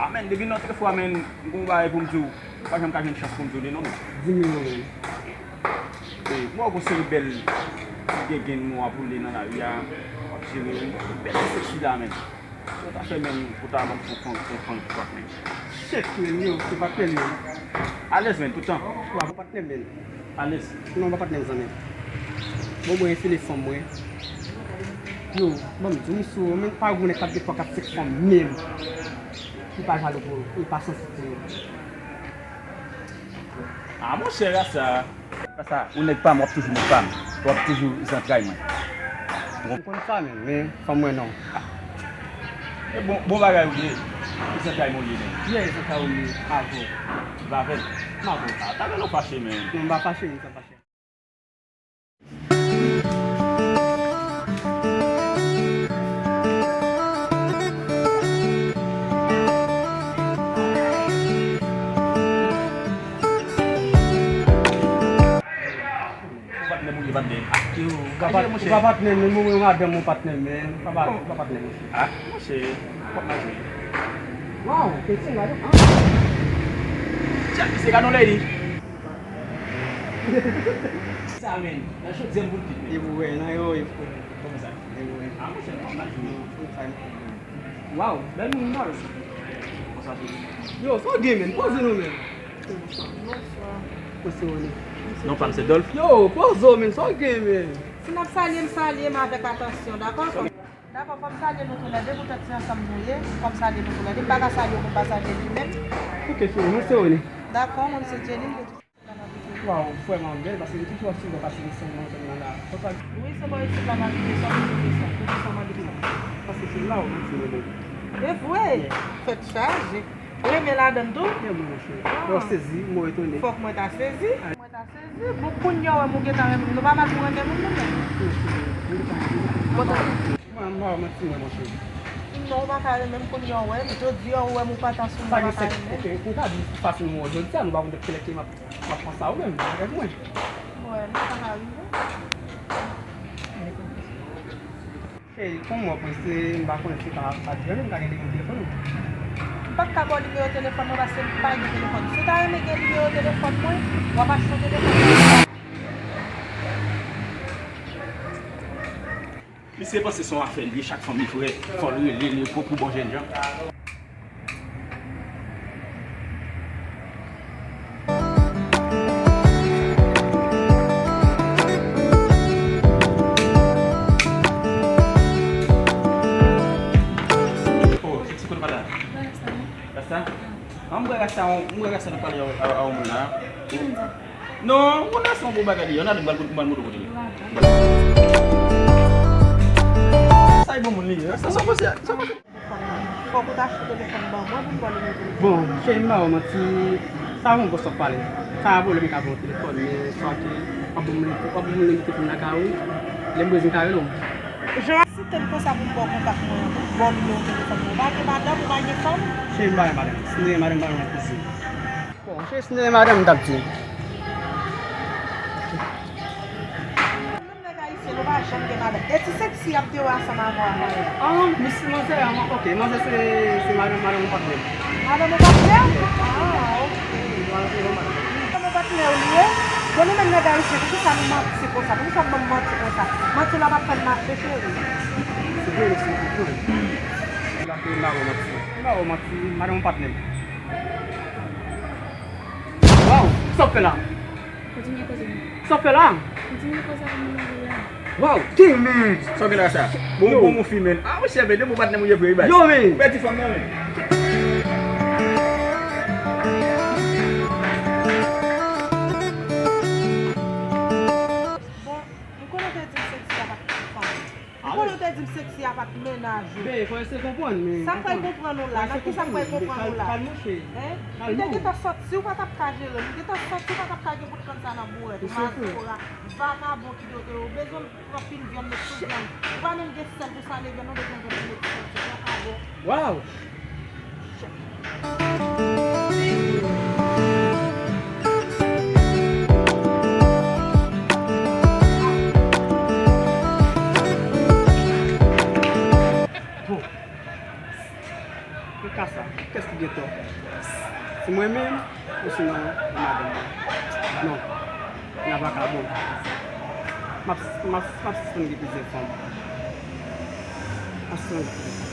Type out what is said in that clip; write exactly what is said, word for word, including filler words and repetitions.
Amèn, depi nan trè fwa, men, m gon bagay pou m di w. M pa janm ka jwenn chans pou m di w li non, men. Di m li non, men. E, m wè w gon seri bèl ti gengèn nwa pou li nan lari a. W ap jere, men. Bèl ti seksi la, men. Sa w ta fè, men, pou ta ban m fon, fon, fon, fon, men. Shit, men, yo, se patnè m, men. Alèz, men, tout tan. Wa, patnè m, men. Alèz. Non, pa patnè m, zanmi. Bon, mwen, file fanm, mwen. Yo, ban m di w, m sou, men pa gon nèg k ap gen twa, kat, senk fanm, menm. Li pa jalou pou yo, li pa sansib pou yo. Ah, monchè, Rasta. Rasta, ou nèg pa m, w ap toujou nèg pa m. W ap toujou zantray mwen. Ou konn sa, men, men fanm mwen non. E bon, bon bagay ou ye. Ou zantray mwen ou ye, men. Kiyès zantray ou ye avè w? Ou pa avè l? M avè w. Ah, ta gen lè w fache, men. Non, m pa fache, m pa fache. Ou patnè m ou ye, patnè. Yo, ou pa pat-, ou pa patnè m, men mwen madanm ou patnè m, men. Ou pa pa-, ou pa patnè m. Ah, monchè, w ap mache. Wow, Ketin, gade, ah. Tchak, misye gade yon lady. Sa, men, nan chodyè m pou l fèt, men. E pou wè, nan yo, e pou wè. Kòman sa? E pou wè. Ah, monchè, non, nan jou. Wow, bèl moun, non. Kòman sa, cheri? Yo, sa w gen, men? Poze non, men. Bonswa. Mwen se Rony. Non, pa m se Dolph. Yo, poze w, men, sa w gen, men? Si n ap salye, m salye, men avèk atansyon, dakò? Dakò, fò m salye nou toulède, poutèt se ansanm nou ye. Fò m salye nou toulède. M pa ka salye w pou m pa salye li menm. Ok, cheri, mwen se Rony. Dakò, mwen se Jenny, m te di se la m abite. Waw, vrèman bèl, paske m toujou ap swiv w pase nan zòn nan la. Wi, se bò isit la m abite, sa w toujou bezwen, toujou sa w mande m sa. Paske se la w mwen di mwen menm. E vre? Fèt chaje. Renmen ladann tou? Renmen, monchè. Ah. Lè w sezi, mwen etone. Fòk mwen ta sezi. Mwen ta sezi. Bon, kounye a w wè m ou gentan renmen m. Nou pa mal pou renmen moun, nou menm. Bon, tande. Mwen, m pa manti, mwen, monchè. Non, ou pa ka renmen m kounye a w wè m. Jodi a ou wè m ou pa ta sou mwen, ou pa ka renmen m. Ok, ou ka di fasilman jodi a, nou pa konn ki lè ke m ap, m ap panse a ou menm, avèk mwen. Wè, m pa ka rive. Cheri, kòman w ap panse, m pa konnen si w ka pa deranje m, m ka gen nimewo telefòn ou? M p ap ka ba w nimewo telefòn mwen paske m pa gen telefòn. Si w ta renmen gen nimewo telefòn mwen, w ap achte yon telefòn. Misye panse se yon afè l ye, chak fanm li fè, fò l rele, li pran pou bon jènjan. Oh, se ti kote pata. Rasta? Ah, m wè Rasta, m wè Rasta nan pale a, a, a yon moun la. Non, ou konn Rasta yon bon bagay li ye. Ann ale, m pral, m pral montre w kote l ye. Sa e bon moun li ye. Rasta, sa w panse, sa w panse? Fòk ou ta achte telefòn ban mwen pou m ba w nimewo telefòn. Bon, cheri, m pa ba w manti, sa yon bòs w ap pale. Sa pa pwoblèm, m ka ba w telefòn, men swa ke w ap ban m, w ap ban m nimewo telefòn lakay ou, lè m bezwen m ka rele w. Jan w ap site m konsa pou m ba w kontak mwen an, pou m ba w nimewo telefòn mwen. Ou pa gen madanm, ou pa gen fanm? Cheri, m pa gen madanm. Si m te gen madanm, m pa t ap koze. Bon, cheri, si m te gen madanm, m t ap di w. Menm nèg ayisyen, nou pa janm gen madanm. E ti seksi y ap te wè ansanm avè w a, Maria? Ah, mis, manzè a, ok, manzè se, se madanm, madanm yon patnè m. Madanm yon patnè w? Ah, ok. Madanm yon patnè w li ye? Bon, nou menm nèg ayisyen, poukisa nou manti konsa? Poukisa w ban m manti konsa? Manti la p ap fè n mache, cheri. Se vre, se vre. M pa ba w manti. M pa ba w manti, madanm yon patnè m. Waw, sa w fè la? Kontinye koze m. Sa w fè la? Kontinye koze avè m, m lave la. Waw, damn it! Sa w gen la sa? Bon, bon, bon fi, men. Ah, monchè, men, de bon patnè m ou ye vre, wi, baz. Yo, men. Ou pèdi fanm nan, men. Bon, m konnen w te di m seksi a pa t fanm. Ou konnen w te di m seksi a pa t mennaj ou. Ben, fò eseye konprann, men. Sa m pral konprann ou la? Nan kisa m pral konprann ou la? Kalm, kalm, monchè. Hein? Ou te gentan santi w pa t ap ka jere l. Ou gentan santi w pa t ap ka gen bout kann sa nan bourèt ou. Masora, vakabon ki dote yo. Bezwen m pran pil vyann met sou vyann. Ou pa menm gen sèl pou sale vyann, ou bezwen gen pou met sèl sou vakabon. Waw! Bon. Ki ka sa? Gen tò. Si mwen menm, osinon madanm mwen. Non. Nan vakabon. M ap, m ap, m ap sispann gen plizyè fanm. M ap sispann gen plizyè fanm.